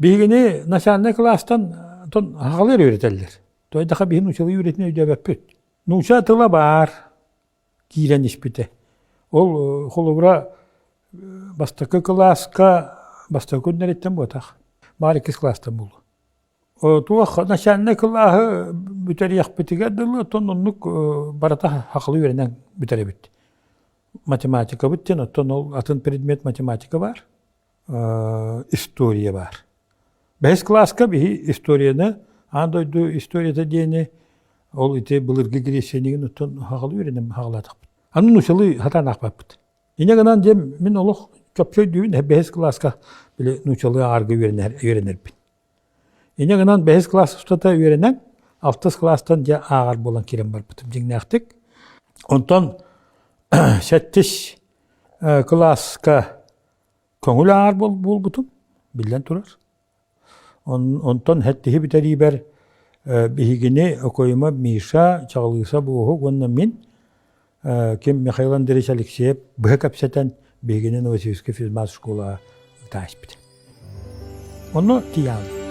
Биһигини начальнай кылаастан тон аҕалар үөрэтэллэр. Тойдаха биһи нуучалыы үөрэтин өйдөөбөппүт. Нууча тыла баар киирэн испитэ. Ол холобура бастакы кылааска бастакы күннэриттэн буотах. Баар иккис кылаастан буолуо. Туох начальнай кылааһы бүтэриэхпитигэр дылы оттон оннук барыта хахылы үөрэнэн бүтэрэбит. Математикабыт диэн оттон ол атын предмет математика баар, история баар. Бэһис кылааска биһи историяны, аан дойду историята диэни ол ити былыргы Грециянигин оттон хаҕалы үөрэнэн хаҕалаатахпыт. Аны нуучалыы сатаан аахпаппыт. Инньэ гынан дьэ мин олох чопчу өйдүүбүн бэһис кылааска били нуучалыы аарга үөрэнэрбин. Инньэ гынан бэһис кылаас устата үөрэнэн, алтыс кылаастан дьэ ааҕар буолан киирэн барбытым дьиҥнээхтик. Онтон сэттис кылааска көҥүл ааҕар буолбутум, биллэн турар. Онтон сэттиһи бүтэриибэр биһигини Окоемов Миша, Чаҕылыыса Буоһук уонна мин ким Михаил Андреевич Алексеев быһа кэпсэтэн биһигини Новосибирскай физмат школаҕа ыытаачпыт. Онно тиийэҕин.